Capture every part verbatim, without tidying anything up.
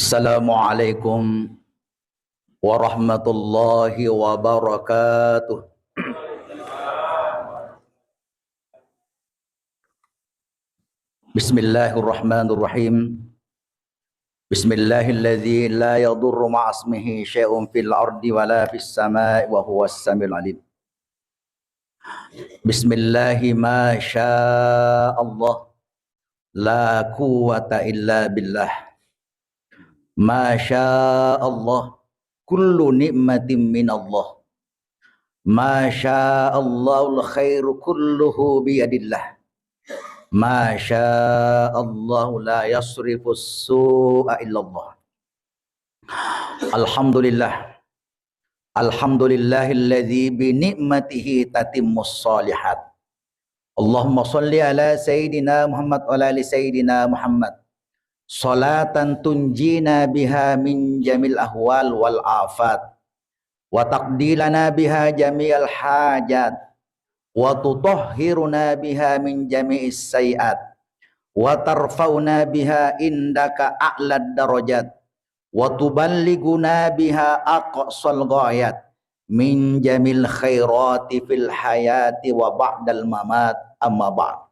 Assalamualaikum warahmatullahi wabarakatuh. Bismillahirrahmanirrahim. Bismillahilladzi la yadurru ma'asmihi syai'un fil ardi wala fis sama'i wa huwas samiul alim. Bismillahi ma sya Allah. La quwwata illa billah. Ma sya Allah. Kullu ni'matin min Allah. Ma sya Allahul khairu kulluhu biyadillah. Ma sya Allahu la yasrifus su'a illallah. Alhamdulillah. Alhamdulillahilladzi bi ni'matihi tatimmus shalihat. Allahumma shalli ala sayyidina Muhammad wa ala ali sayyidina Muhammad. Salatan tunjina biha min jamil ahwal wal afat. Wa taqdilana biha jami'al hajat. Wa tutahhiruna biha min jami'is sayyi'at. Wa tarfa'una biha indaka a'lad darajat. Wa tuballighuna biha aqsal ghayat min jamil khairati fil hayati wa ba'dal mamat, amma ba'd.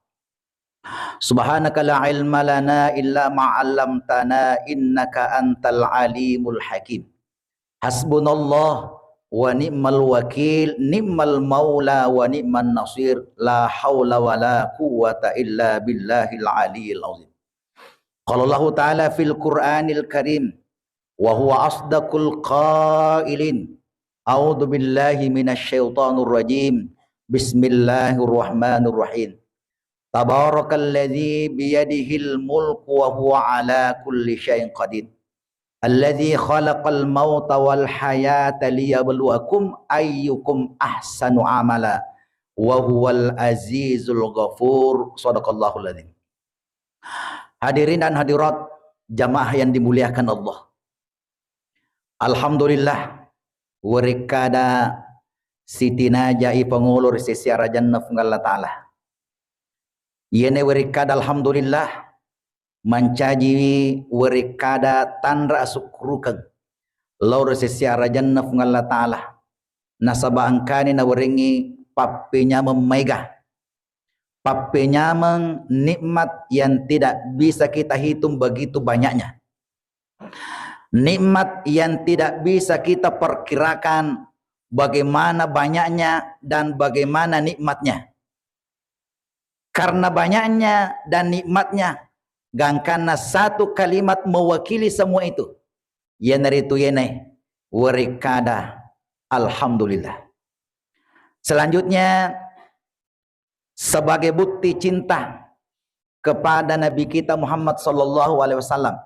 Subhanaka la ilma lana illa ma 'allamtana innaka antal alimul hakim. Hasbunallah wa ni'mal wakil, ni'mal maula wa ni'man nasir, la haula wa la quwwata illa billahil aliyil azim. Qala Allahu ta'ala fil Qur'anil Karim, wa huwa asdaqul qailin. A'udzu billahi minasy syaithanir rajim. Bismillahirrahmanirrahim. Tabarakalladzi biyadihil mulku wa huwa ala kulli syai'in qadir. Alladzi khalaqal mauta wal hayata liyabluwakum ayyukum ahsanu amala wa huwal azizul ghafur. Sadaqallahul azim. Hadirin dan hadirat, jamaah yang dimuliakan Allah. Alhamdulillah, werekkada sitinaja ipangolo ri sessi arajanna Puang Allah Ta'ala. Iyene werekkada alhamdulillah, mancajiwi werekkada tanra asukkurukeng lao ri sessi arajanna Puang Allah Ta'ala. Nasaba engkani nawerengngi pappenyameng maega. Pappenyameng nikmat yang tidak bisa kita hitung begitu banyaknya. Nikmat yang tidak bisa kita perkirakan bagaimana banyaknya dan bagaimana nikmatnya. Karena banyaknya dan nikmatnya, gangkanna satu kalimat mewakili semua itu. Iyanaritu iyene, werekkada, alhamdulillah. Selanjutnya, sebagai bukti cinta kepada Nabi kita Muhammad sallallahu alaihi wasallam,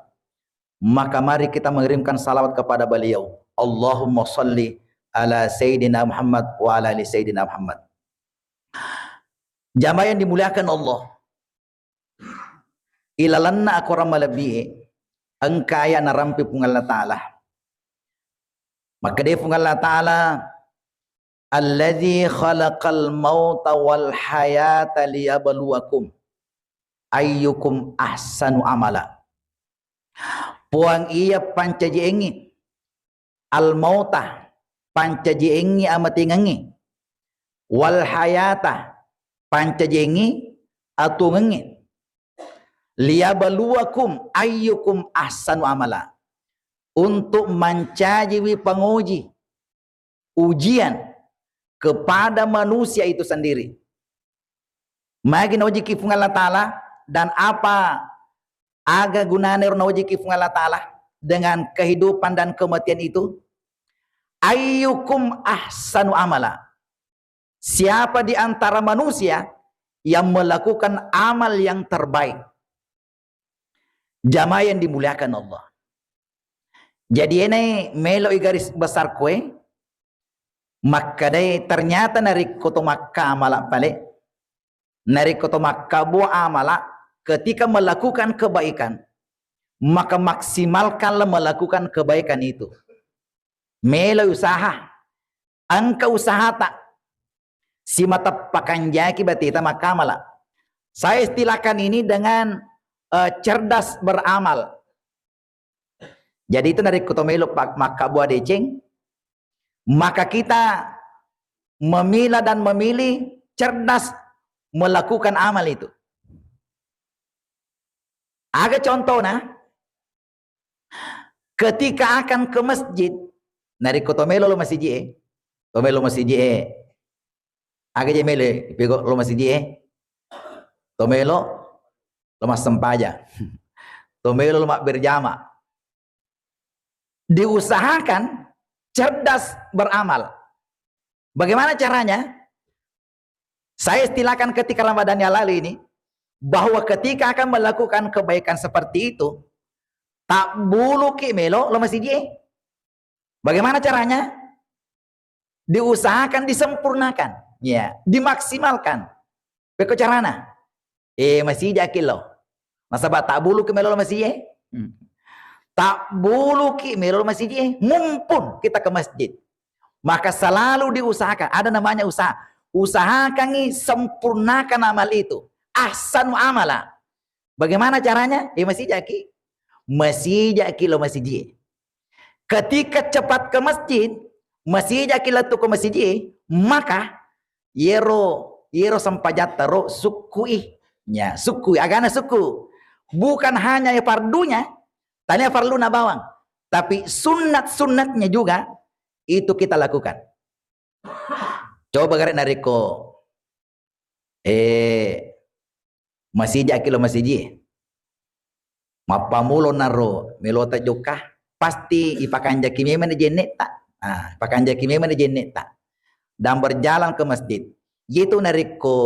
maka mari kita mengirimkan salawat kepada beliau. Allahumma salli ala Sayyidina Muhammad wa ala ali Sayyidina Muhammad. Jamaah yang dimuliakan Allah, ilalenna akorang malebbi'e, engka aya narampe Puang Allah Ta'ala. Makkeda Puang Allah Ta'ala, "Alladzi khalaqal mauta wal hayata liyabluwakum ayyukum ahsanu amala." Puang iya pancajiengngi al-mauta, pancajiengngi amatengengngi, wal hayata, pancajiengngi atuongengngi, liyabluwakum ayyukum ahsanu amala, untuk mancajiwi pangoji, ujian kepada manusia itu sendiri. Magi naujiki Puang Allah Ta'ala, dan apa aga gunana ero naujiki Puang Allah Ta'ala dengan kehidupan dan kematian itu? Ayyukum ahsanu amala. Siapa di antara manusia yang melakukan amal yang terbaik? Jamaah yang dimuliakan Allah. Jadi, enai melo i garis besar kue, makkedai ternyata narekko to makkamala pale, narekko to makkabua amala, ketika melakukan kebaikan, maka maksimalkanlah melakukan kebaikan itu. Melo usaha, engka usahata, simateppakan jaki bateta makkamala. Saya istilahkan ini dengan, eh, cerdas beramal. Jadi itu narekko to melo pak-, makkabua deceng, maka kita memilah dan memilih cerdas melakukan amal itu. Aga contohna, ketika akan ke masjid, narekko to melo lo masiji e, to melo masiji e, aga je melo pego lo masiji e, to melo lo massempajang, to melo lo mabberjama. Diusahakan cerdas beramal. Bagaimana caranya? Saya istilahkan ketika Ramadan yang lalu ini, bahwa ketika akan melakukan kebaikan seperti itu, tak buluki melo lo masiji e. Bagaimana caranya? Diusahakan disempurnakan, ya, dimaksimalkan. Pekko carana? Eh, masijaki lo. Nasaba tak buluki melo lo masiji e. Hmm. Tak buluki melo lo masiji e. Mumpung kita ke masjid. Maka selalu diusahakan. Ada namanya usaha. Usahakangi sempurnakan amal itu. Ahsanu amala. Bagaimana caranya? Eh, masijaki. Masijaki lo masiji e. Ketika cepat ke masjid, masijaki lettu ke masiji e, maka yero, yero sempajatta ro sukkui. Ya, sukkui. Agana sukku. Bukan hanya ya fardunya, tania farluna bawang, tapi sunnat-sunnatnya juga itu kita lakukan. Coba gare narekko, eh, masijaki lo masiji e. Mappamulo naro melota jokka, pasti ipakanjaki memang ni jennetta. Ah, ipakanjaki memang ni jennetta. Dan berjalan ke masjid. Itu narekko,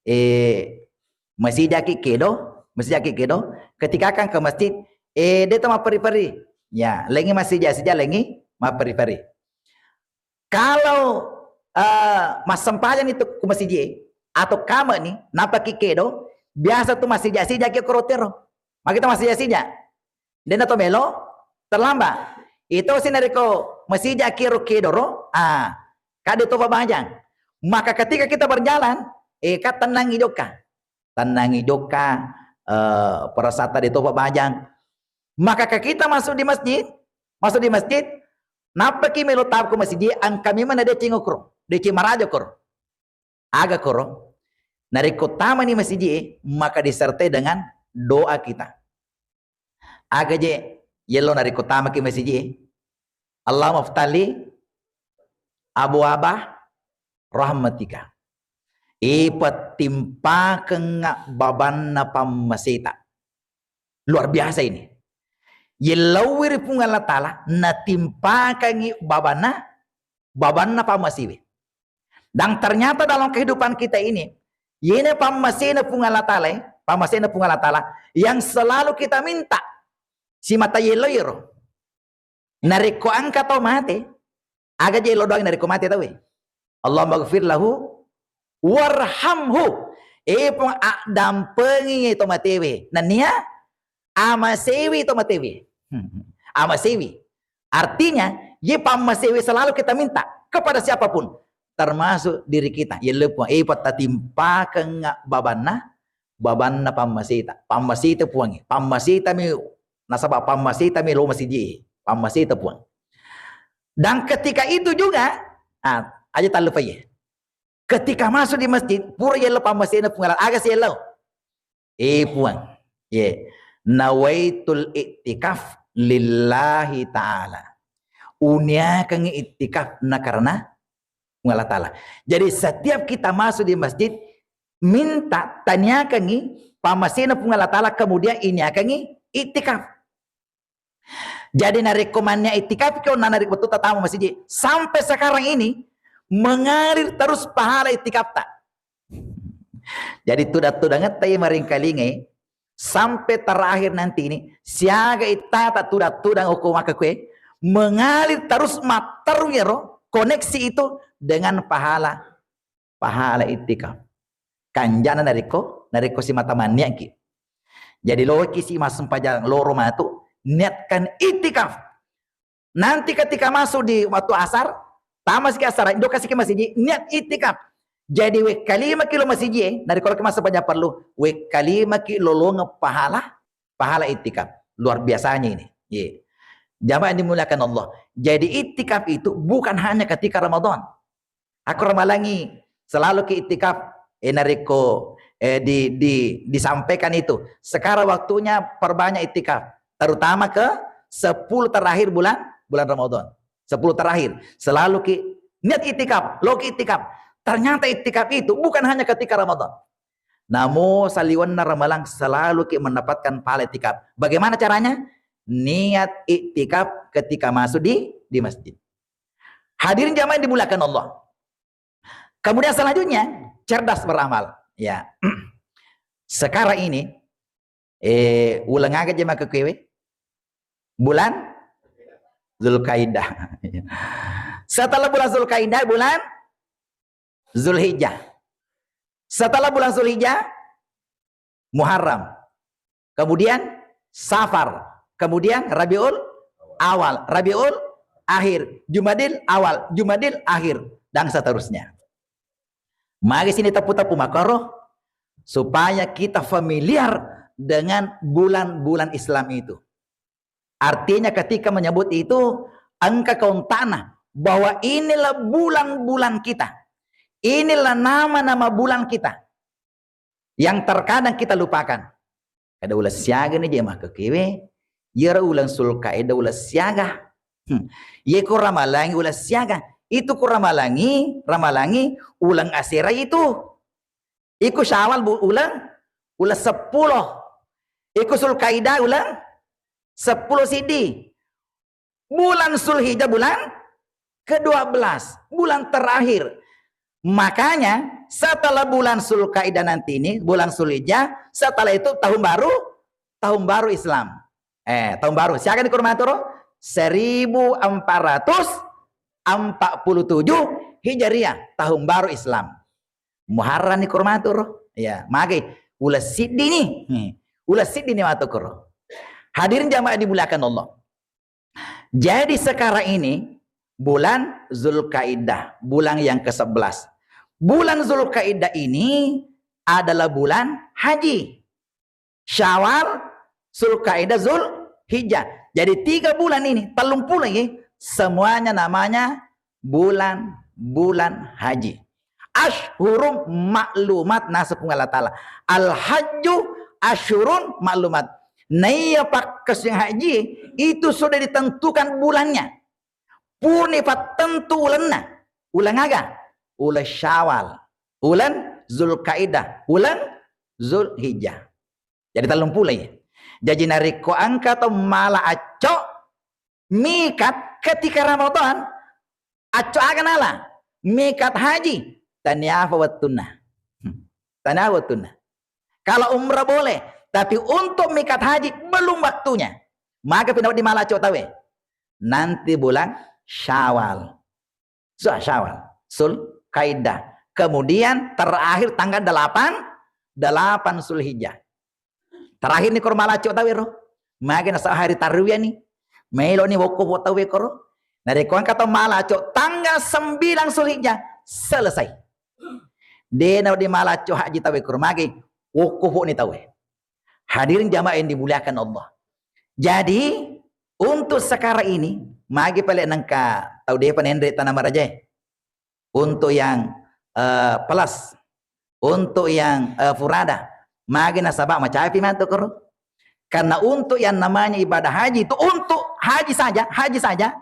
eh, masijaki kedo, masijaki kedo, ketika akan ke masjid, eh, de to mapperi-peri. Ya, lengi masija-sija, lengi mapperi-peri. Kalau, eh, massempajang itu ku masiji e, atau kame ni, napaki kedo, biasa tu masija-sijaki koro tero. Maka kita masija-sija. Dena to melo terlambat. Itu si narekko masijaki ro kedoro, ah, kade to babajang. Maka ketika kita berjalan, eh, ka tenangi jokka. Tenangi jokka, eh, perasaan de to babajang. Maka ke kita masuk di masjid, masuk di masjid, nappaki melo tau ko masiji e, engka memang na deceng okoro, deceng maraja koro. Aga koro? Narekko tamani masiji e, maka disertai dengan doa kita. Aga je yello narekko tamaki masiji e? Allahumma ftali abwaba rahmatika. Ipattimpakengnga babanna pammaseta. Luar biasa ini. Yellauwi ri Puang Allah Ta'ala, natimpakengngi babanna, babanna pammasewe. Dan ternyata dalam kehidupan kita ini, yene pammasena Puang Allah Ta'ala, pammasena Puang Allah Ta'ala yang selalu kita minta. Simata yello iro. Narekko engka tau mate, aga je lo doang narekko mate tau e? Allahumma gfir lahu warhamhu. Eh, Puang, addampengi to matewe. Nennia amasewi to matewe. Hmm. Amasewi. Artinya, ye pammasewi selalu kita minta kepada siapapun, termasuk diri kita. Ye le Puang, eh, patatimpakengnga babanna, babanna pammaseta. Pammaseta Puang, pammaseta mi, nasaba pammaseta mi lo masiji, pammaseta Puang. Dan ketika itu juga, ah, aja tallupai ye. Ketika masuk di masjid, pura yello pammasena Puang Allah, aga si yello? Eh, Puang, ye, nawaitul iktikaf lillahi ta'ala. Uniakangngi iktikaf na karena Puang Allah Ta'ala. Jadi setiap kita masuk di masjid, minta taniakangngi pammasena Puang Allah Ta'ala, kemudian iniakangngi iktikaf. Jadi narekko mannia iktikaf ki onna narekko wettu tatama masiji, sampai sekarang ini mengalir terus pahala iktikafta. Jadi tudang-tudangetta ye maringkalingai sampai terakhir nanti ini, siaga ittata tudang-tudang okko maka kue, mengalir terus matteru yero koneksi itu dengan pahala, pahala iktikaf. Kanjana narekko, narekko simata manniakki. Jadi loki si massempajang loro matu, niatkan iktikaf. Nanti ketika masuk di waktu asar, tamasiki asar, jokasiki masiji, niat iktikaf. Jadi wekkalimaki lo masiji, eh, narekko loki massempajang parlu, wekkalimaki lolongeng pahala, pahala iktikaf. Luar biasanya ini. Ye. Jamaah yang dimuliakan Allah. Jadi iktikaf itu bukan hanya ketika Ramadan. Aku ramalangi selalu ki iktikaf, eh, narekko, eh, di, di, disampaikan itu. Sekarang waktunya perbanyak iktikaf, terutama ke sepuluh terakhir bulan, bulan Ramadan. Sepuluh terakhir. Selalu ki niat iktikaf, lo ki iktikaf. Ternyata iktikaf itu bukan hanya ketika Ramadan. Namo saliwenna ramalang selalu ki mendapatkan pahala iktikaf. Bagaimana caranya? Niat iktikaf ketika masuk di, di masjid. Hadirin jamaah yang dimuliakan Allah. Kemudian selanjutnya, cerdas beramal. Ya. Sekarang ini, eh, uleng aga je makkekkuewe? Bulan Zulkaidah. Setelah bulan Zulkaidah, bulan Zulhijjah. Setelah bulan Zulhijjah, Muharram. Kemudian Safar. Kemudian Rabiul Awal, Rabiul Akhir, Jumadil Awal, Jumadil Akhir, dan seterusnya. Mari sini tepu-tepu makaro supaya kita familiar dengan bulan-bulan Islam itu. Artinya ketika menyebut itu, engka kauntana bahwa inilah bulan-bulan kita. Inilah nama-nama bulan kita yang terkadang kita lupakan. Kada uleng siaga ni je makkekkuewe, iyaro uleng Zulkaidah uleng siaga. Hmm. Ye ku ramalangi uleng siaga. Itu ku ramalangi, ramalangi uleng asera itu. Iku Syawal bu-, uleng, uleng seppulo. Iku Zulkaidah uleng seppulo siddi. Bulan Zulhijjah bulan kedua belas, bulan terakhir. Makanya setelah bulan Zulkaidah nanti ini, bulan Zulhijjah, setelah itu tahun baru, tahun baru Islam. Eh, tahun baru. Siaga ni kurmatoro? Seribu empat ratus empat puluh tujuh Hijriah, tahun baru Islam. Muharram ni kurmatoro. Ya, magai. Uleng siddi ni. Hmm. Uleng siddi ni matokoro. Hadirin jamaah dimuliakan Allah. Jadi sekarang ini bulan Zulkaidah, bulan yang kesebelas. Bulan Zulkaidah ini adalah bulan haji. Syawal, Zulkaidah, Zulhijjah. Jadi tiga bulan ini, tellung pulo ini, semuanya namanya bulan-bulan haji. Asyhurum ma'lumat, naseng Puang Allah Ta'ala. Al-hajju asyhurun ma'lumat. Naiya pakkasiwiang haji itu sudah ditentukan bulannya. Purani pattentu ulenna. Uleng aga? Uleng Syawal. Uleng Zulkaidah. Uleng Zulhijjah. Jadi tellung pulo. Jaji narekko engka tau mala acco mikat ketika Ramadan, acco aga nala? Mikat haji, taniafa wettunna. Hmm. Taniafa wettunna. Kalau umrah boleh, tapi untuk mikat haji belum waktunya. Maka pindah di mala acco tawe. Nanti bulan Syawal. Sa-, Syawal, Zulkaidah. Kemudian terakhir tanggal delapan, delapan Zulhijjah. Terakhir ni koro mala acco tawe ro. Magi nasaba hari tarwiyah ni. Melo ni wokko fo tawe koro. Narekko engka tau mala acco tanggal sembilan Zulhijjah, selesai. De na di mala acco haji tawe koro magi wokko fo ni tawe. Hadirin jamaah yang dimuliakan Allah. Jadi, untuk sekarang ini, magi pale nengka tau depa nenre tana marajae. Untuk yang, eh, plus, untuk yang, eh, furada, magi nasaba macapi mantu koro. Karena untuk yang namanya ibadah haji itu untuk haji saja, haji saja.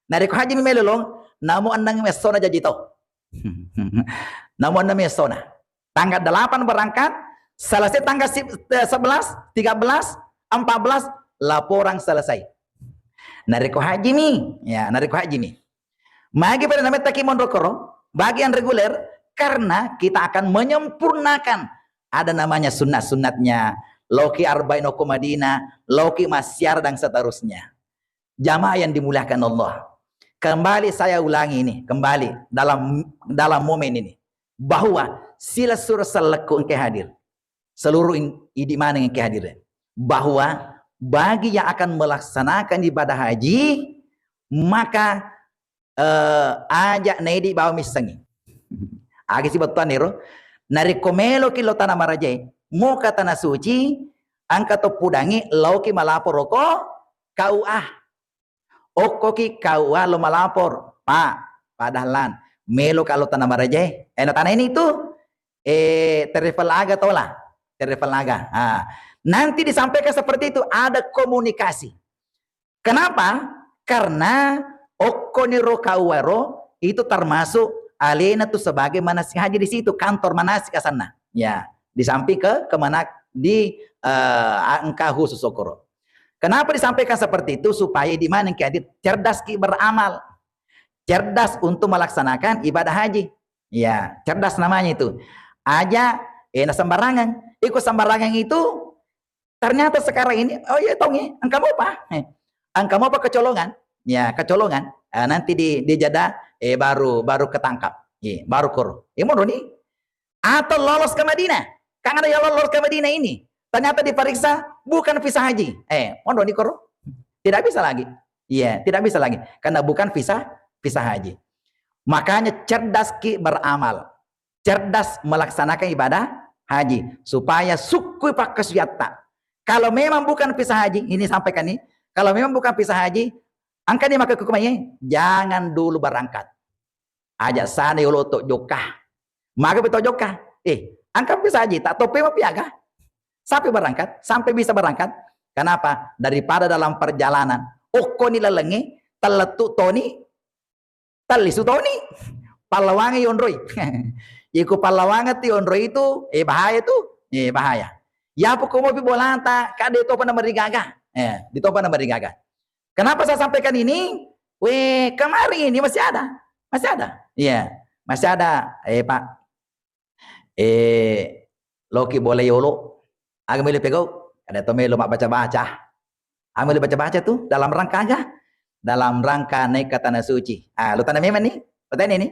Narekko haji mi melolong, namo enneng messona jaji to. Namo enneng messona. Tanggal delapan berangkat, selesai tanggal si-, eh, sebelas, tiga belas, empat belas, laporan selesai. Narekko haji mi, ya, narekko haji mi. Magi pada namettaki monro koro, bagi yang reguler, karena kita akan menyempurnakan ada namanya sunat-sunatnya, loki arba'in okko Madinah, loki massiar dan seterusnya. Jamaah yang dimuliakan Allah. Kembali saya ulangi ini, kembali dalam, dalam momen ini. Bahwa silessureng sellekku engka hadir. Seluruh in-, idi maneng engka hadir. Bahwa bagi yang akan melaksanakan ibadah haji, maka, eh, aja naidi bawa missengi. Agi si bettuanni ro. Narekko meloki lo tana marajae, moka tana suci, engka to pudangi, laoki malaporo ko K U A. Okkoki K U A lo malapor, Pak, Pak Dahlan, melo kalau tanah maraja, eh, na tanah ini itu, eh, travel aga tola, travel aga. Ah, nanti disampaikan seperti itu, ada komunikasi. Kenapa? Karena okkoniro K U A ro itu termasuk alena tu sebagai manasik haji di situ, kantor manasik asanna. Ya, di samping ke kemenak di, eh, engka khusus okoro. Kenapa disampaikan seperti itu? Supaya di mana ki hadir cerdas ki beramal, cerdas untuk melaksanakan ibadah haji. Ya, cerdas namanya itu. Aja, eh, na sembarangan. Iko sembarangan itu ternyata sekarang ini, oh iya, tongi, engka mopa. Eh, engka mopa kecolongan. Ya, kecolongan. Eh, nanti di, di Jeddah, eh, baru, baru ketangkap. Iya, baru koro. Iya, monro ni. Atau lolos ke Madinah. Kan ada yang lolos ke Madinah ini. Ternyata diperiksa bukan visa haji. Eh, monro ni koro. Tidak bisa lagi. Iya, tidak bisa lagi. Karena bukan visa, visa haji. Makanya cerdas ki beramal. Cerdas melaksanakan ibadah haji supaya sukkui pakkasuwiatta. Kalau memang bukan visa haji, ini sampaikan nih, kalau memang bukan visa haji, engka ni maka kukumaiye, jangan dulu berangkat. Aja sana yolo to jokka. Maka beto jokka. Eh, engka visa haji, tak tope mau piaga. Sampai berangkat, sampai bisa berangkat. Kenapa? Daripada dalam perjalanan, okko ni lalengi, telletu toni, tellisu toni. Pallawangngi yonroi. Iko pallawangeng ti yonroi itu, eh, bahaya tu. Eh, bahaya. Ya pokok mopi bolata, kade topa na marigaga. Eh, di topa na marigaga. Kenapa saya sampaikan ini? Weh, kemarin ini masih ada. Masih ada. Iya, masih ada. Eh, Pak. Eh, loki bola yolo. Aga melo pegau? Ada to melo mabbaca-baca. Aga melo baca-baca tu dalam rangka aga? Dalam rangka naik ke tanah suci. Ah, lo tanah memang nih. Lo tanya nih.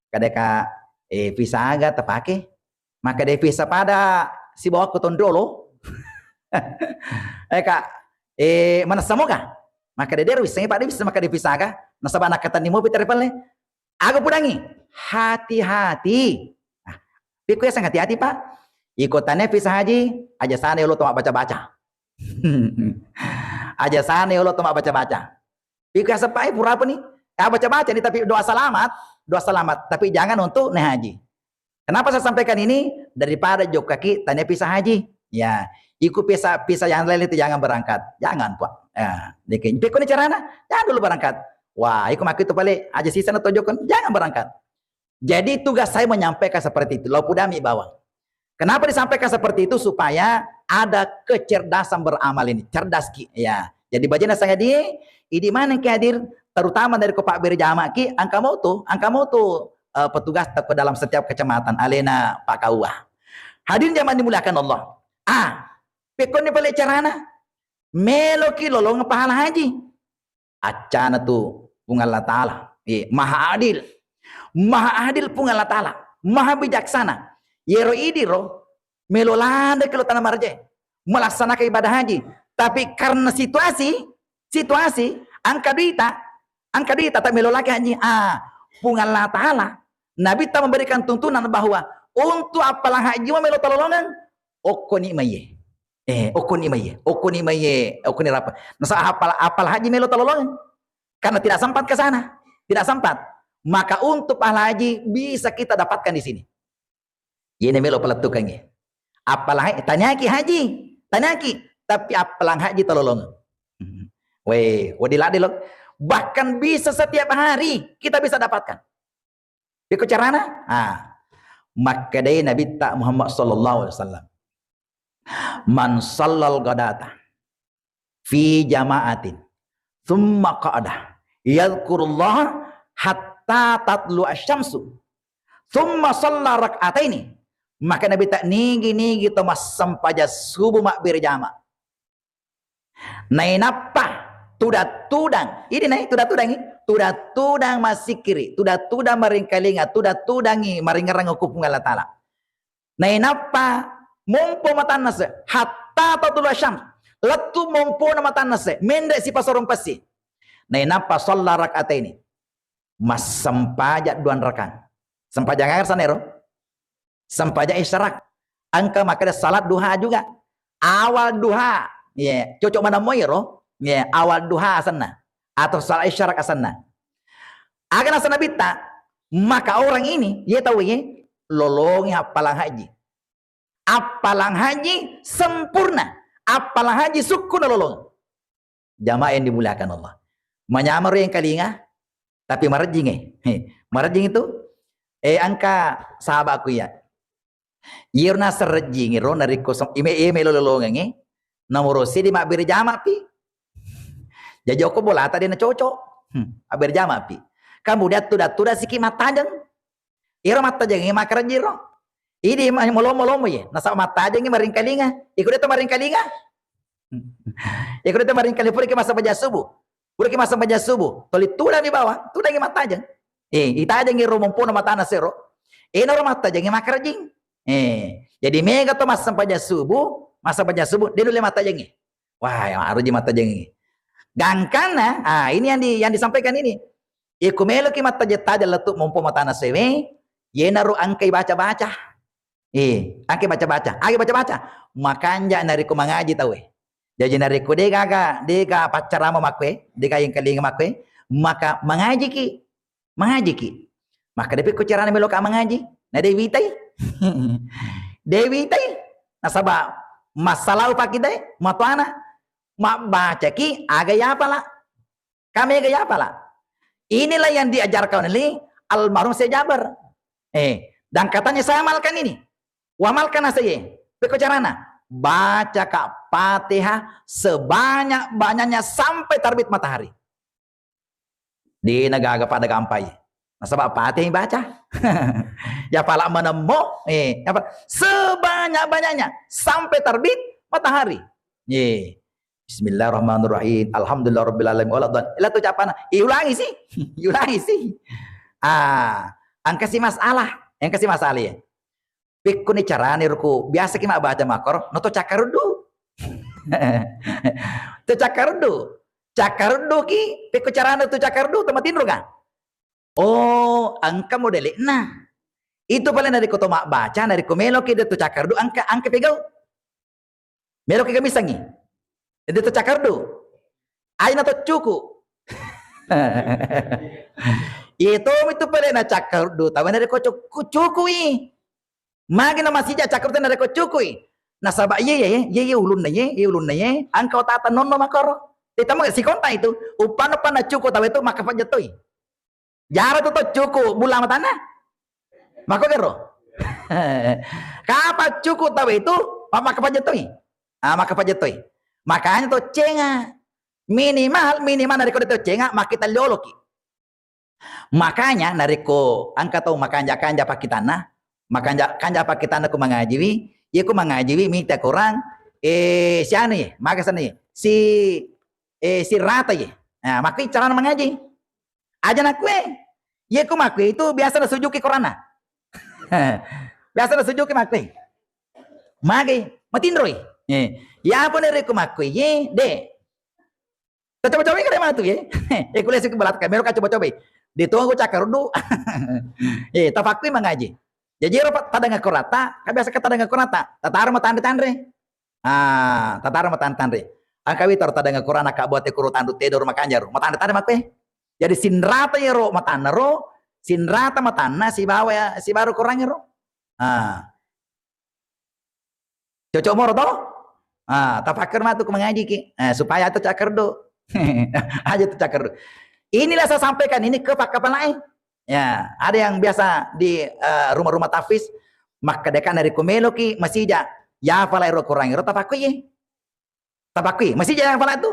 Kadeka, eh, visa aga tapake? Maka de visa pada si bawa ke tondolo. Eh, Kak, eh, mana semoga? Maka de dero bisa, Pak, de bisa maka de visa aga? Nasaba nakatani mopi terpele. Aga pudangi, hati-hati. Nah, pikku ya sangat hati-hati, Pak. Iko tane visa haji, aja sana yolo to baca-baca. Aja sana yolo to baca-baca. Pikku ya sepai pura apa nih? Ya baca-baca nih, tapi doa selamat, doa selamat. Tapi jangan untuk naik haji. Kenapa saya sampaikan ini? Daripada jokkaki tane visa haji. Ya, iku visa, visa yang lain itu jangan berangkat. Jangan, Pak. Ya, deke, pikku ni carana, jangan dulu berangkat. Wah, iku maki tu pale aja sisa na tojokon, jangan berangkat. Jadi tugas saya menyampaikan seperti itu. Lo pudami bawang. Kenapa disampaikan seperti itu? Supaya ada kecerdasan beramal ini, cerdas ki. Ya. Jadi bajana sangadie, idi maneng ki hadir, terutama dari ko Pak Berjama ki, angka moto, angka moto, eh, petugas teko dalam setiap kecamatan, alena Pak K U A. Hadirin jamaah dimuliakan Allah. Ah, pekko ni pale carana, melo ki lolong pahala haji. Accana tu Puang Allah Ta'ala. Eh, maha adil. Maha adil Puang Allah Ta'ala. Maha bijaksana. Yero idi ro, melo landa ki lo tanah maraja. Melaksanakan ibadah haji. Tapi karena situasi, situasi, angka duita, angka duita tak melo laki haji. Ah, Puang Allah Ta'ala. Nabi tak memberikan tuntunan bahwa untuk appalang haji melo talolongan. Okko ni maye. Eh, okko ni maye. Okko ni maye. Okko ni rapa. Nasa apal, apal haji melo talolongan. Karena tidak sempat ke sana. Tidak sempat. Maka untuk pahala haji bisa kita dapatkan di sini. Yene melo palettukangnge. Appalang haji, taniaki haji, taniaki, tapi appalang haji talolong. Weh, wadi ladde lo. Bahkan bisa setiap hari kita bisa dapatkan. Iko carana? Ah, makkedai Nabitta Muhammad sallallahu alaihi wasallam. Man sallal ghadata fi jama'atin, thumma qa'ada, yadhkurullah hatta tatlu asyamsu, thumma salla rak'ataini. Maka Nabitta nigi-nigi to massempaja subuh mabbere jama. Nainappa tudang-tudang, idi nai tudang-tudangi, tudang-tudang massikkiri, tudang-tudang maringkalinga, tudang-tudangi maringerang ku Puang Allah Ta'ala. Nainappa mompo matannase, hatta tatlu asyams, lettu mompona matannase, menre sipasorong pessi. Nainappa shalla rak'ataini, massempaja duanrakang. Sempajang aga sanero? Sempajang isyarak. Engka makkeda salat duha juga. Awal duha. Ye, cocok maneng moi ro. Ye, awal duha asenna. atau salat isyarak asenna. Aga naseng Nabitta, maka orang ini, ye tau ye, lolongi appalang haji. Appalang haji sempurna, appalang haji sukku nalolong. Jamaah yang dimuliakan Allah. Manyamaro yang kalinga, tapi marejjing, eh. Heh, marejjing itu, eh, engka sahabatku iya. Iyaro naseng rejjing ro narekko sem-, ime-, eme lolongengnge, nomoro seddi mabbere jama pi. Jaji okko bolata de nacocok. Hmm, mabbere jama pi. Kemudian tuda-tuda siki mattajeng. Iyaro mattajeng e makkarejjing ro. Idi ma-, molomo-lomo ye, nasaba mattajeng e maringkalinga. Iko de to maringkalinga. Iko de to maringkalinga, puraki massempajang subuh. Puraki massempajang subuh, tuli tudang mi bawang, tudangi mattajeng. Eh, itajeng ro mompona matana sero. Enaro mattajeng e makkarejjing. Eh, jadi mega to massempajang subuh, massempajang subuh, de nulle mattajeng e. Wah, ya, harus ji mattajeng e. Gangkanna, ah, ini yang di-, yang disampaikan ini. Iko meloki mattajeng-tajeng lettu mompo matana sewe, yenaro engkai baca-baca. Eh, engkai baca-baca. Agi baca-baca. Makanja narekko mangaji tauwe. Jaji narekko de gaga, de ga paccarama makkue, de ga yengkalinga makkue, maka mangajiki. Mangajiki. Makkeda, "Pekko carana meloka mangaji?" Na de witai. De witai. Nasaba masalau pakkitai, matoana. Mabbacaki aga yapala. Kamega yapala. Inilah yang diajarkan oleh almarhum Syekh Jaber. Eh, dan katanya saya amalkan ini. Wamalkan saya. Pekko carana? Baca ka Fatihah sebanyak-banyaknya sampai terbit matahari. De na gaga pada gampai. Nasaba Fatihah baca. Ya pala menemmo, eh, apa? Sebanyak-banyaknya sampai terbit matahari. Ye. Bismillahirrahmanirrahim. Alhamdulillahirabbil alamin. Wala dhal-, ila tu capana. Iulangi sih. Iulangi sih. Ah, engka si masalah. Engka si masalah ya. Pekkoni carana ro ku biasa ki mabbaca makkoro, no to cakkaruddu. To cakkaruddu. Cakkaruddu ki, pekko carana tu cakkaruddu, to matinro ka? Oh, engka modele'na. Itu pale narekko to mabbaca, narekko meloki de to cakkaruddu, engka, engka pegau. Meloki gamissengngi. De to cakkaruddu. Aina to cuku. Iye tomi tu pale na cakkaruddu, tawa narekko cuku, cukui. Magi na masija cakkaruddu narekko cukui. Nasaba iye, iye, iye, iye ulunna iye, iye ulunna iye, engka otata nonno makkoro. Te tama sikonta itu, uppanna-, uppanna cuku tawa itu makkapajja toi. Jara tu to cuku bulla matanna. Makko gero. Kapa cuku tawa itu, ma-, makkapajja toi. Ah, makkapajja toi. Makanya to cenga. Minimal, minimal narekko de to cenga, makkita lioloki. Makanya narekko engka tau makanja-kanja pakkitanna, makanja-kanja pakkitanna ku mangajiwi, iya ku mangajiwi mita Korang, eh, si anu ye, maga senna ye, si, eh, si rata ye. Nah, makkui carana mangaji. Aja nakkue, iya ku makkue itu biasa nasujuki Koranna. Biasa nasujuki makkue. Magi, matinroi. Eh, iya pun narekko makkue ye, de. Tacoba-cobai kada matu ye. Eh, kuliah sik belakang kamera ka coba-cobai. Ditunggu cakkaruddu. Eh, tafakkui mangaji. Jaji ero pa-, tadanga korata, ka biasa ka tadanga korata. Tataro matanre-tanre. Ah, tataro matanre-tanre. Engka wi taro tadanga korana ka buat kuro tandu tedor makanjaro. Matanre-tanre makkue. Jadi sinrata yero matanna ro, sinrata matanna sibawa ya, sibawa ro korang ero. Ah. Cocok moro to? Ah, tafakkar matu ku mangaji ki. Eh, supaya to cakkaruddu. Aja to cakkaruddu. Inilah saya sampaikan ini ke pakkapalae. Ya, ada yang biasa di, eh, rumah-rumah tahfiz, makkeda ka narekko meloki masija, ya fala ero Korang ero tafakkui. Tafakkui, masija ya fala tu.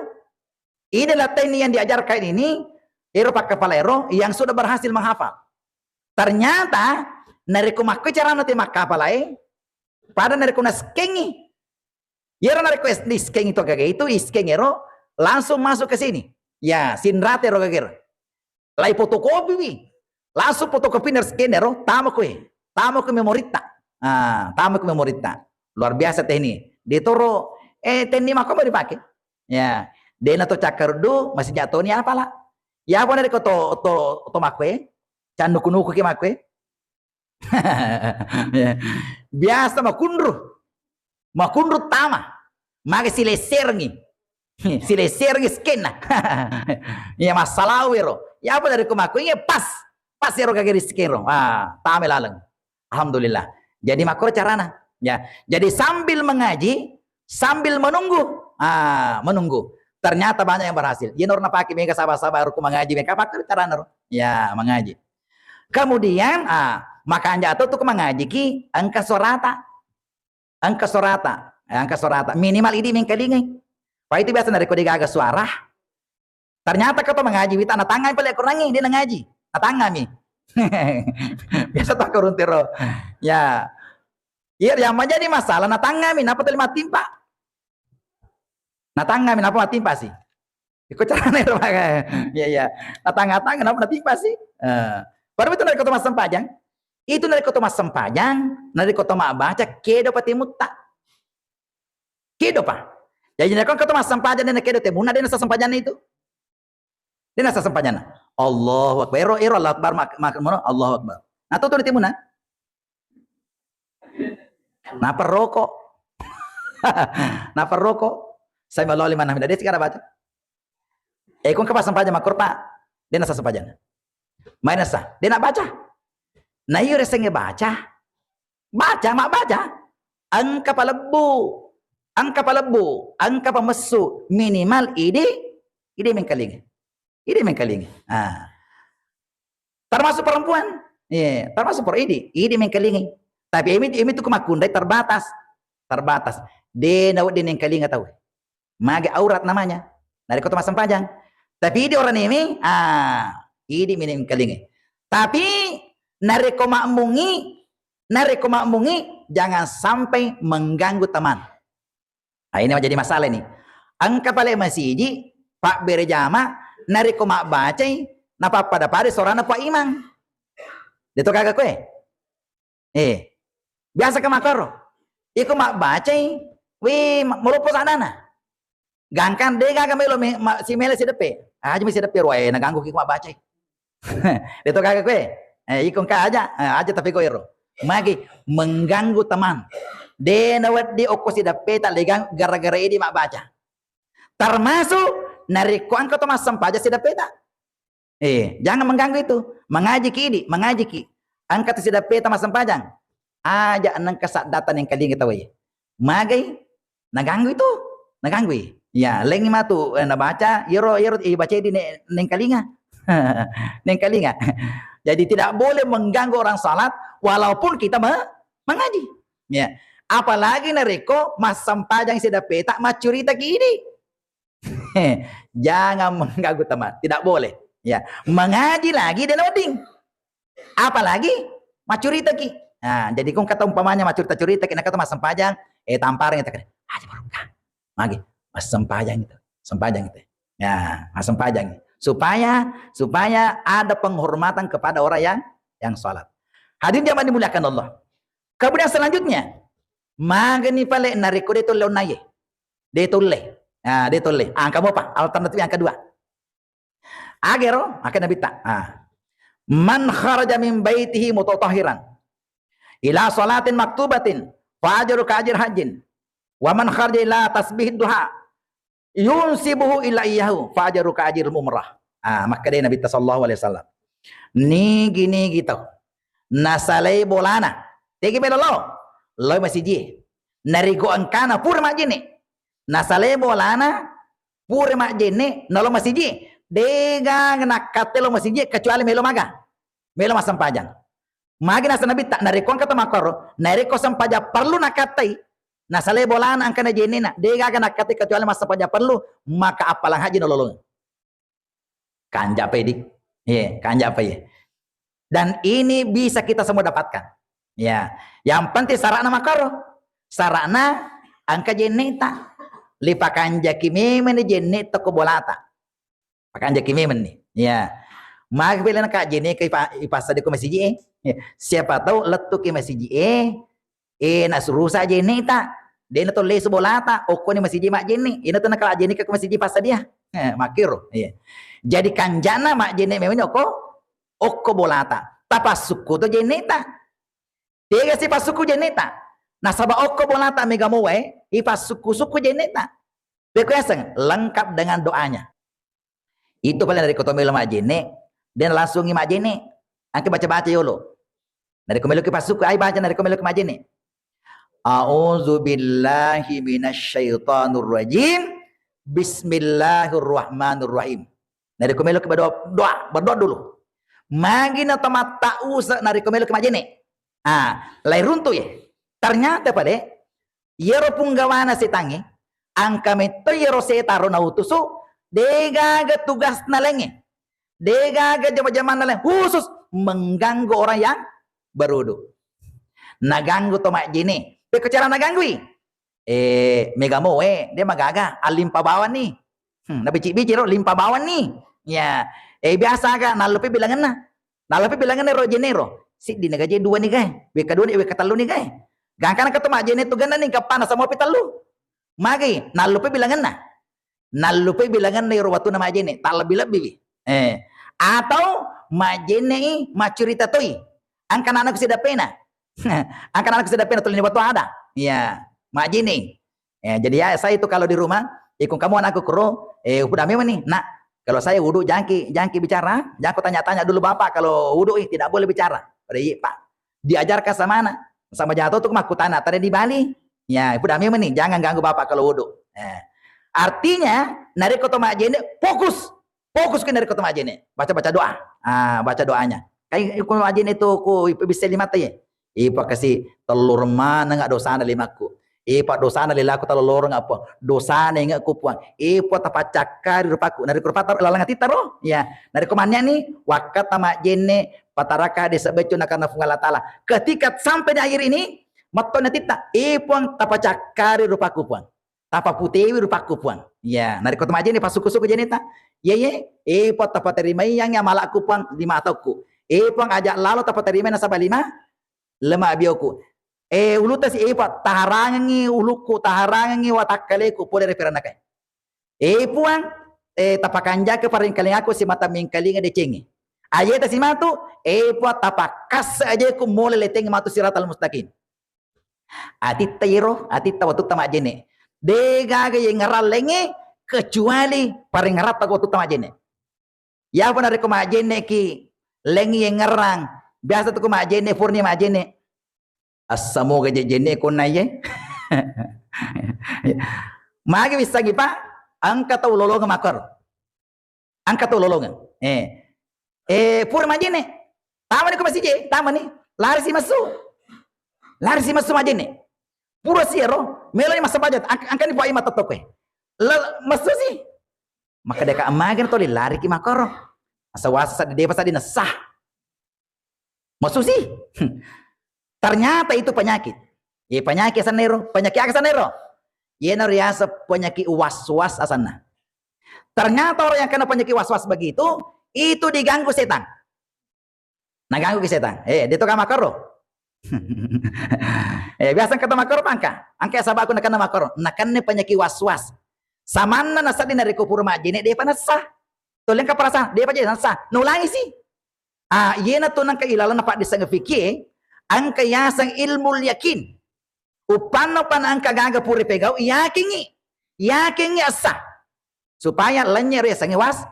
Inilah teknik yang diajarkan ini, ero pakkapalae ro yang sudah berhasil menghafal. Ternyata, narekko makkoi carana te makkapalae, pada narekko naskengi. Yero narekko es-, di scan itu gaga itu, i-scan ero langsung masuk ke sini. Ya, sinrata ero gaga ero. Lai fotokopi wi. Langsung fotokopi na scan ero, tama koe. Tama ko memorita. Ah, tama ko memorita. Luar biasa teknik. Ditoro, eh, teknik makko mau dipakai. Ya, dena to cakkaruddu, masih jatoni apala. Ya, apa narekko to, to, to makkue? Cannuku-nuku ki makkue? Ya. Biasa makunru. Makunru tama. Magi silesserengi. Silesser ge skenna. Iya, masalah wero. Ya apa dari kumaku? Iya, pas. Pas ero kage di skero. Ah, tame laleng. Alhamdulillah. Jadi makko carana. Ya. Jadi sambil mengaji, sambil menunggu. Ah, menunggu. Ternyata banyak yang berhasil. Iya, nor napake mega sabar-sabar ku mengaji, mega pakai carana ro. Ya, mengaji. Kemudian, ah, makanja atau tuh mengaji ki engka suarata. Engka suarata, eh, engka suarata. Minimal idi mengkalingai. Pak itu biasa narekko degaga suara. Ternyata kau mengaji wita natangami pale Qurangi, dia ngaji. Natangami. Biasa tak kurun tiro. Ya. Iya, yang menjadi masalah natangami, napa tuli matimpa? Natangami, napa matimpa sih? Iko carana ero, Pak. Iya, iya. Natanga-tanga, napa natimpa sih? Eh. Baru itu narekko to massempajang. Itu narekko to massempajang, narekko to mabbaca, kedo pa temutta. Kedo pa. Jadi narekko to massempajang, dia kedo temunna, dia nasa sempajanna itu. Dia nasa sempajanna. Allahu Akbar. Ero, ero Allahu Akbar, mak-, mak-, mono, Allahu Akbar. Nah, tuh, tuh di temunna. Napa roko? Napa roko? Sami Allahu liman hamidah. Dia sekarang baca. Eh, kung kepas sempajang makkur, Pak. Dia nasa sempajang. Main nasa. Dia nak baca. Nah, iyo resenge baca. Baca, mak baca. Engka palebbu. Engka palebbu. Engka pamessu. Minimal idi, idi mengkalingi. Idi mengkalingi. Ah. Termasuk perempuan. Iya, termasuk per-, idi, idi mengkalingi. Tapi imi, imi tu kemakundai terbatas. Terbatas. De nawe de nengkalinga tau. Mage aurat namanya. Narekko to massempajang. Tapi idi orang ini, ah, idi mini mengkalingi. Tapi narekko makmungi, narekko makmungi, jangan sampai mengganggu teman. Ah, ini menjadi masalah ini. Engka pale masiji, pabbere jama, narekko mabbacai, napappada-pada sorana Pak Imam. Deto kagak kue? Eh, biasa ke makoro. Iko mabbacai, wi, ma-, maloppo sadana. Gangkan de gaga melo me-, ma-, si mele si depe. Aja mi si depe ruae, naganggu ki mabbacai. Deto gaga kue. Eh, iko engka aja, eh, aja tapi ko ero. Magi mengganggu teman. De nawedding okko si depe tak legang gara-gara idi mabbaca. Termasuk narekko engka to massempajang si depe tak. Eh, jangan mengganggu itu. Mengaji ki idi, mengaji ki. Engka tu si depe ta massempajang. Aja nengka saddata nengkalinga tawwe. Magai naganggu itu. Naganggu i. Ya, lengi matu, eh, nabaca, yero, yero, eh, baca di ne-, nengkalinga. Nengkalinga. Jadi tidak boleh mengganggu orang salat walaupun kita me-, mengaji. Ya. Apalagi narekko massempajang si depe ta maccurita ki idi. Jangan mengganggu teman, tidak boleh. Ya, mengaji lagi de nawedding. Apalagi macurita ki. Nah, jadi kung kata umpamanya macurita-curita ki, nakata massempajang, eh, tampareng itu kan. Aja barokah. Magi, massempajang itu. Sempajang itu. Ya, massempajang. Supaya, supaya ada penghormatan kepada orang yang, yang salat. Hadirin jamaah dimuliakan Allah. Kemudian selanjutnya, magani pale narekko de tolle onnaye. De tolle. Ah, de tolle. Ah, engka mopa alternatif yang kedua. Agero, ake Nabitta. Ah. Man kharaja min baitihi mutatahhiran ila salatin maktubatin fa ajru ka ajri hajjin. Wa man kharaja ila tasbih duha yunsibuhu ila iyahu fa ajru ka ajri umrah. Ah, makkeda Nabitta sallallahu alaihi wasallam. Nigi-nigi tau nasalai bolana. Tegi melo lo. Loi masiji. Narigo engkana pura majjenne. Nasalai bolana pura majjenne nalo masiji. Dega nakkatte lo masiji kecuali melo maga. Melo massempajang. Magi nasa Nabitta, narekko engka to makkoro, narekko sempajang perlu nakkattai, nasalai bolana engka najennena, degaga nakkattai kecuali massempajang perlu, maka appalang haji nololong. Kanja pedi. Iya, kanja apa ya? Dan ini bisa kita semua dapatkan. Ya, yang penting syaratnya makkoro. Syaratnya engka jenneta. Lipakanjaki memang ni jenneta ko bolata. Pakanjaki memang ni. Ya. Maka pilihan ka jenne ke ipa-, ipasadi ko masiji e. Ya. Siapa tahu lettu ke masiji e, eh, nasurusa jenneta. Dena to lesu bolata, okko ni masiji majjenne. Ina to nakala jenne ke masiji passadia. Eh, makkiro. Iya. Jadi kanjana majjenne memang ni okko, okko bolata. Tapassukku to jenneta. Tega si passukku jenneta. Nasaba okko bolata mega mowae, ipassukku-sukku jenneta. Pekko yaseng lengkap dengan doanya. Itu pale narekko to melo majjenne, de' nalangsungi majjenne. Engka baca-baca yolo. Narekko meloki passuku, ai baca narekko meloki majjenne. A'udzubillahi minasyaitonirrajim. Bismillahirrahmanirrahim. Narekko meloki berdoa, doa, berdoa dulu. Magi na to matta'use narekko meloki majjenne. Ah, lai runtu ye. Ternyata pale, yero punggawana setangnge, engka metto yero setang ro nautusu, degaga tugasna laingnge. Degaga jama-jamanna laing, khusus mengganggu orang yang berwudu. Naganggu to majjenne. Pekko cara naganggui? Eh, mega moe, de' magaga, allimpa bawanni. Hmm, nabici-bici ro, limpa bawanni. Ya, eh, biasa aga nallupi bilangenna. Nallupi bilangenna ro jenne ro. Siddi ni gaje, dua ni gae. Wekka dua ni, wekka tellu ni gae. Gangkana ka to majjenne tu genna ni, kapana samopi tellu. Magi, nallupi bilangenna. Nallupai bilangenna iyaro wettunna majjenne, tallebbi-lebbiwi. Eh, atau majjennei maccurita toi. Engka anakku sidappena. Engka anakku sidappena, tuli ni wettu ada. Iya, majjennei. Ya, jadi ya, saya itu kalau di rumah, ikung kamu anakku kuro, eh, udah memang nih, nak, kalau saya wudhu jangki, jangki bicara, jangko tanya-tanya dulu bapak kalau wudhu, eh, tidak boleh bicara. Pada iya, Pak. Diajarkan sama anak. Sama jatuh tuh makkutana, tadi di Bali. Ya, udah memang nih, jangan ganggu bapak kalau wudhu. Eh. Artinya, narekko to majjenne, fokus. Fokus ki narekko to majjenne. Baca-baca doa. Ah, baca doanya. Kai ko majjenne tu ku ipe-, bisa lima te. Ipa kasi tellu remana nga dosana limakku. Ipa dosana lilaku talolorong apa? Dosana inge'ku Puang. Ipa tapacakkari rupaku. Narekko rupa laleng atitta ro. Ya, narekko mannia ni, wakkatta majjenne, pataraka de sebeccu nakarena Puang Allah Taala. Ketika sampai di akhir ini, metto natitta, eh Puang, tapacakkari rupaku Puang. Tapaputewi rupaku Puang. Ya, narekko to majjenne passuku-suku jenneta. Iya, iya, eh Puang, tapaterimai yang amalakku Puang, lima atauku. Eh Puang, aja lalo tapaterimai nasaba lima lema abioku. Eh, uluta si, eh Puang, taharangengi ulukku, taharangengi watakkaleku pole ri perannakai. Eh Puang, eh, tapakanjaka parengkalingaku simata mengkalinga decengi. Ayeta simatu, eh Puang, tapakkasse ajeku mole leteng matu siratal mustaqim. Atitta iyero, atitta wattutta majjenne. De gaga yengngerang lengnge kecuali parengngeratta ko wattutta majjenne. Iyapa narekko majjenneki lengnge yengngerang, biasa tu ko majjenne, purani majjenne. Assamoga jejjenne konna iye. Magi wissangi, Pak? Engka tau lolongeng makkoro. Engka tau lolongeng. Eh. Eh, pura majjenne. Tamani ko masije, tamani. Lari si massu. Lari si massu majjenne. Pura si ero, meloni massempajang, ang-, angkani Pak Imam tettokko e. Le-, massu si. Maka deka ammaga toli lariki makkoro. Asa wasa saddi depa saddi nessa. Massu si. Ternyata itu penyakit. Ye, penyakit asanna ero. Penyakit aga asanna ero? Yena riaseng penyakit was-was asanna. Ternyata orang yang kena penyakit was-was begitu, itu diganggu setan. Naganggu ki setan. Eh, de to ka makkoro. Eh, biasa engka to makkoro pangka. Angka sabaku nakenna makkoro. Nakenna penyakit was-was. Samanna nasaddi narekko pura majjenne depa nessa. Toleng ka perasaan, depa je nessa. Nulangi si. Ah, yena tu nangka ilalenna paddisseng fikih, engka yaseng ilmul yakin. Uppanna, uppanna engka gaga pura pegau, yakingi. Yakingi essa. Supaya lennye ro yasengnge was-,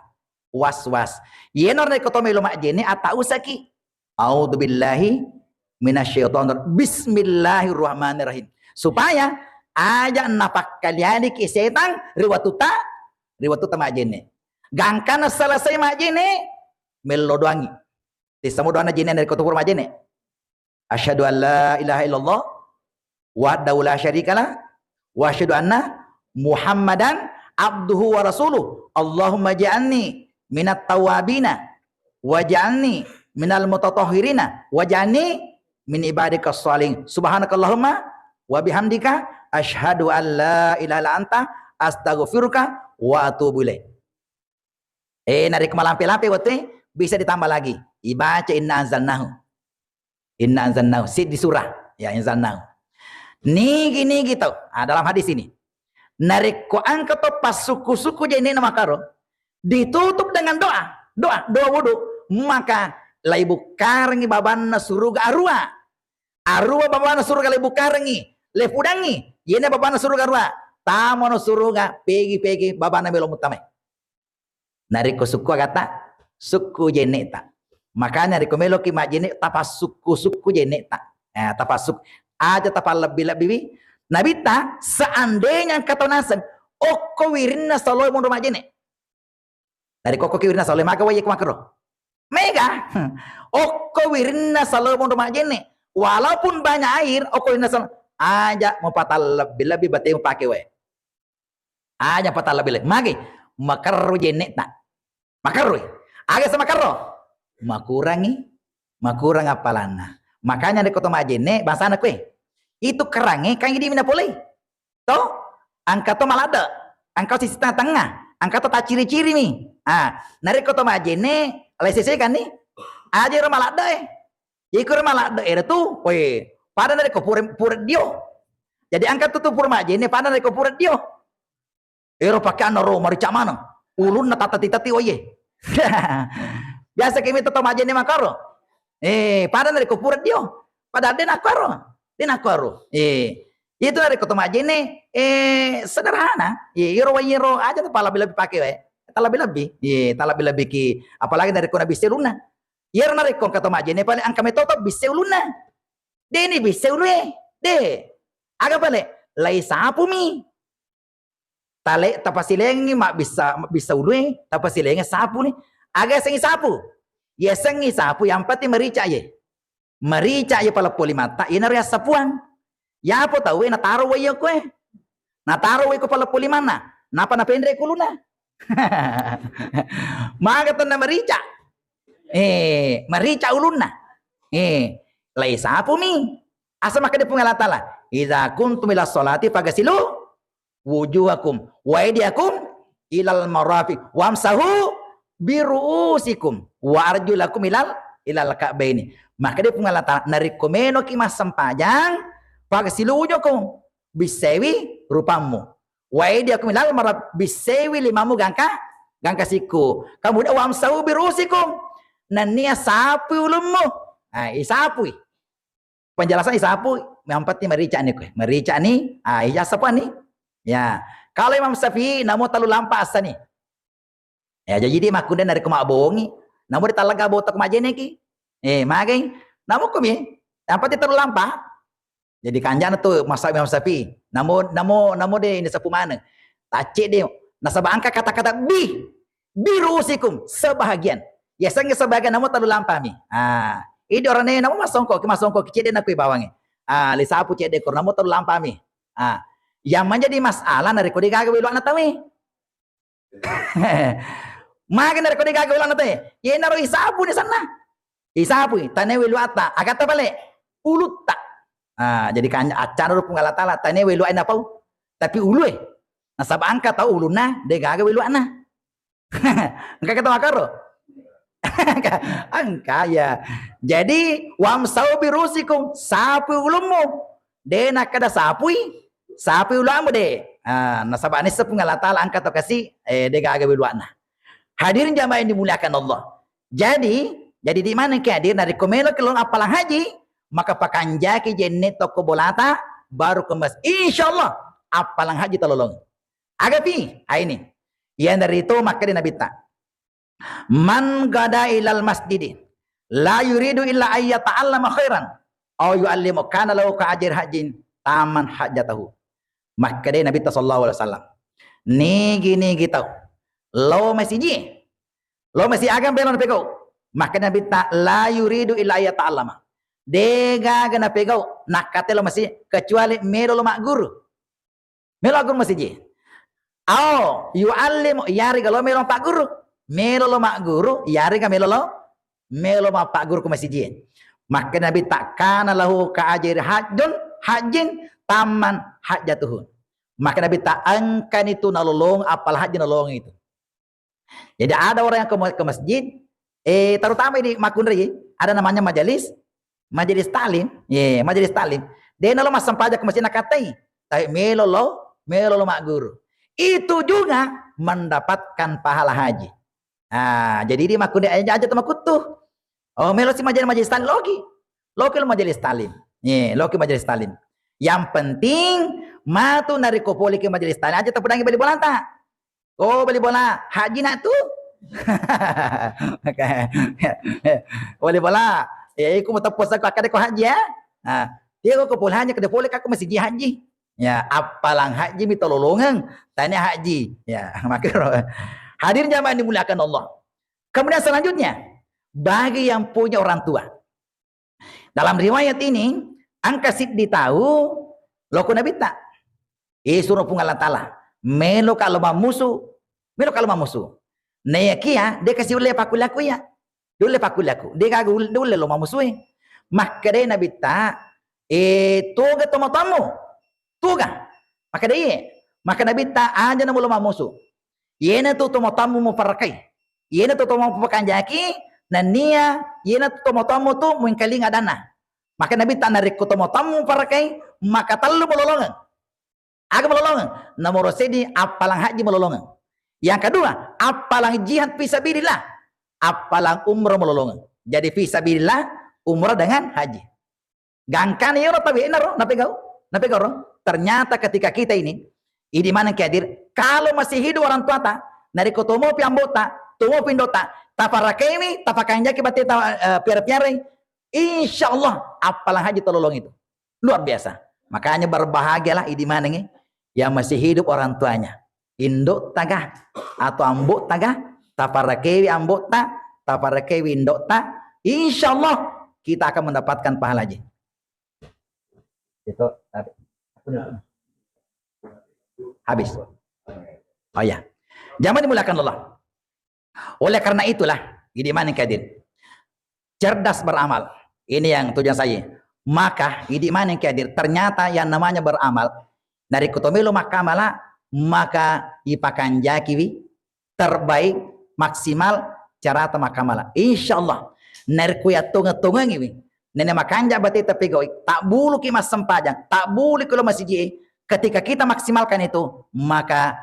was-was. Yeno rekko to melo majjenne, atta usaki. A'udzubillahi minasyaitonir-, bismillahirrahmanirrahim. Supaya aja napakkalianiki setang ri wettu ta-, ri wettu ta majjenne. Gangkana selesai majjenne, mello doangi. Tissamo doanna jenne rekko to pura majjenne. Asyhadu an la ilaha illallah wahdahu la syarikalah, wa asyhadu anna Muhammadan abduhu wa rasuluh. Allahumma ja'alni minat tawabina, wa ja'alni minal mutatahhirina, wa ja'alni min ibadika shalihin. Subhanakallahumma wa bihamdika, asyhadu an la ilaha illa anta, astaghfiruka wa atubu ilaik. Eh, narekko malampe-lampe wettu e, bisa ditambah lagi. Ibaca inna anzalnahu. Inna anzalnahu. Siddi surah. Ya, anzalnahu. Nigi-nigi tau. Ah, dalam hadis ini. Narekko engka to passuku-suku jennena makkoro, ditutup dengan doa. Doa, doa wudu. Maka laibukkarengi babanna suruga arua. Arua babanna suruga laibukkarengi, laipudangi. Yena babanna suruga arua. Tamano suruga, pegi-pegi babana melo muttamae. Narekko sukku agatta, sukku jenne'ta. Makanya rekko meloki majjenne, tapassukku-sukku jenne'ta. Eh, tapassuk-, aja tapallebbi-lebbiwi. Nabitta, seandainya engka tau naseng, okko wirinna saloe monro majjenne. Narekko okko ki wirinna saloe, maga wae ko makkero. Mega. Okko wirinna saloe monro majjenne. Walaupun banyak air, okko wirinna saloe, aja mupatallebbi-lebbi batemu pake wae. Aja patallebbi-lebbi. Magi? Makerru jenne'ta. Makerrui. Aga sa makerro? Makurangi, makurang appalanna. Makanya rekko to majjenne, bangsana kue. Itu kerangnge kan idi mina polei. To? Engka to maladde. Engka sisi tengah-tengah. Engka to tacciri-ciri mi. Ah, narekko to majjenne, lai sese kan ni? Aja ro maladde eh. Jadi iko ro maladde ero tu, woi, pada narekko pura, pura dio. Jadi engka tu, tu pura majjenne, pada narekko pura dio. Ero pakeanna ro marica maneng. Ulunna tatati-tati wae. Biasa kemi to majjenne makkaro. Eh, pada narekko pura dio. Padahal de nakkaro. De nakkaro. Eh, itu narekko to majjenne, eh, sederhana. Eh, iro wae ro aja tu pallebbi-lebbi pake wae. Talebbi-lebbi. Eh, talebbi-lebbi ki, apalagi narekko nabissai ulunna. Iyaro narekko engka to majjenne paling engka metto to bissai ulunna. De ni bissai ulue. De. Aga pale? Lai sapumi. Tale tapasilengi mabbissa, mabbissa ulue, tapasilengi sapu ni. Aga yasengngi sapu? Yasengngi sapu yang penting merica ye. Merica ye paleppo limatta, inaro yassapuang. Yapo tauwe nataro wai okkoe. Nataro wai ko paleppo limanna, napa napenre kuluna. Maga tenna merica. Eh, merica ulunna. Eh, lai sapumi. Asa makkeda Puang Allah Taala, "Idza kuntum ila sholati fagasilu wujuhakum wa aydiyakum ilal marafiq wamsahu biruusikum wa arjulakum ilal, ilal ka'baini." Makkeda Puang Allah Taala, narekko menoki massempajang, fagasilu wujuhakum, bissaiwi rupammu. Wa aydiyakum ilal maraf-, bissaiwi limammu gangka, gangka sikku. Kemudian wamsahu biruusikum. Nennia sapui ulummu. Ah, isapui. Penjelasan isapui. Yang penting merica ni kue. Merica ni, ah, iya sapuan ni. Ya. Kalau Imam Syafi'i, namo tellu lampa asa ni. Ya, jadi dia makkunde narekko mabbongi, namo ditallega botok majjenneki. Eh, magai. Namo kumi, yang penting tellu lampa. Jadi kanjana tu masa Imam Syafi'i. Namo, namo, namo de ini sapu maneng. Tacce de. Nasaba engka kata-kata bi, biruusikum, sebahagian. Yasengnge sebahagian namo tellu lampami. Ah, idi orane namo masongko, masongko cedde nakui bawangi. Ah, lisapu cedde kor namo tellu lampami. Ah, yang menjadi masalah narekko de gaga weluana tawe. Magi narekko de gaga weluana tawe. Yenaro isapu ni sanna. Isapui, tane weluata. Agatta pale? Ulutta. Ah, jadi kan accana Puang Allah Taala, tane weluai napau. Tapi ulue. Nasaba engka tau ulunna, de gaga weluana. Engka kata makaro? Engka, ya. Jadi, wamsahu biruusikum, sapui ulummu. De nakkeda sapui, sapui uluammu de. Ah, nasaba nisseng Puang Allah Taala engka to kasi, eh, de gaga weluana. Hadirin jamaah yang dimuliakan Allah. Jadi, jadi di mana ke hadir, narekko melo ke lolong appalang haji, maka pakanjaki jenne tokko bolata, baru ke mas-, insya Allah appalang haji talolong. Agapi, ah, ini. Iya dari itu maka di Nabi ta. Man gada ilal masjidi la yuridu illa ayyata'allama khairan au yu'allimu kana lahu ka ajri hajjin taman hajjatahu. Makkeda Nabitta sallallahu alaihi wasallam, nigi-nigi tau lao masiji, lao masiji aga melo napegau? Makkeda Nabitta, la yuridu illa ayyata'allama. De gaga napegau nakkate lao masiji kecuali melo lo magguru. Melo agguru masiji. Ao yu'allimu, iyarega lo melo pagguru. Melo lo magguru, iyarega melo lo, melo mappagguru ko masiji. Makkeda Nabitta, kana lahu ka ajri hajjun, hajjin tamman hajjatuhu. Makkeda Nabitta, engkani tu nalolong appalang haji nalolong itu. Jadi ada orang yang ke, ke masjid, eh, terutama ini makkunrai, ada namanya majelis, majelis taklim, ye, majelis taklim. De nalo massempajang ke masjid nakatai, tapi melo lo, melo lo magguru. Itu juga mendapatkan pahala haji. Ah, jadi di makkunrai aja, aja tu makuttu. Oh, melo si majelis, majelis taklim loki. Loki lo majelis taklim. Ye, loki majelis taklim. Yang penting Matu narekko poleki majelis taklim, aja tapudangi bali bolata. Oh, bali bola, haji na tu. Bali bola. Ya, iku muteppo sako akkeda ko haji ya. Nah, dia ko pole haji, kada pole ka ko masiji haji. Ya, appalang haji mi tololongeng, tania haji. Ya, makero. Hadirin jamaah dimuliakan Allah. Kemudian selanjutnya, bagi yang punya orang tua. Dalam riwayat ini, engka siddi tau lao ko Nabitta. Isuro Puang Allah Taala, meloka lao mammusu, meloka lao mammusu. Naiyakia, de kasi ulle pakkuliaku iya. De ulle pakkuliaku, de gaga ul-, de ulle lao mammusue. Makkedai Nabitta, eh, toga tomatoammu. Toga. Makkedai, maka Nabitta, aja na mulo mammusu. Iyanatu tomatoammu muparakkai. Iyanatu tomatoammu mupakanjaki, nennia iyanatu tomatoammu tu muingkalinga adanna. Maka Nabitta, narekko tomatoammu muparakkai, maka tellu malolongeng. Aga malolongeng? Nomoro seddi, appalang haji malolongeng. Yang kedua, appalang jihad fi sabilillah. Appalang umroh malolongeng. Jadi fi sabilillah, umroh dengan haji. Gangkana iyaro tauwe naro, napegau, napegau ro. Ternyata ketika kita ini, idi maneng ki hadir, kalau masih hidup orang tuata, narekko tomopi ambo'ta, tomopi indo'ta, taparakaiwi, tapakanjaki batte ta, eh, piara-piarai, insya Allah, appalang haji tololong itu. Luar biasa. Makanya berbahagialah idi manengi yang masih hidup orang tuanya. Indo'ta ga atau ambo'ta ga, taparakaiwi ambo'ta, taparakaiwi indo'ta, insya Allah kita akan mendapatkan pahala haji. Itu tadi. Habis. Oh ya. Jamaah dimuliakan Allah. Oleh karena itulah, idi maneng ki hadir. Cerdas beramal. Ini yang tujuan saya. Maka, idi maneng ki hadir. Ternyata yang namanya beramal, narekko tomelo makkamala, maka ipakanjakiwi terbaik, maksimal carata makkamala. Insya Allah, narekko yattonge-tongengiwi, nene makanja batte tapegau'i, tabbuluki massempajang, tabbuluki lo masiji, ketika kita maksimalkan itu, maka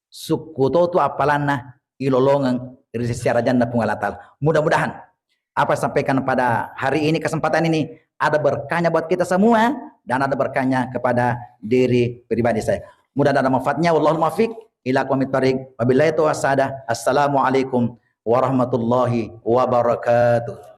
sukkuto tu appalanna ilolongeng ri sisi arajanna Puang Allah Taala. Mudah-mudahan apa yang sampaikan pada hari ini, kesempatan ini, ada berkahnya buat kita semua dan ada berkahnya kepada diri pribadi saya. Mudah-mudahan ada manfaatnya. Wallahul muwaffiq ila aqwamit thariq. Wabillahi taufiq wassadah. Assalamualaikum warahmatullahi wabarakatuh.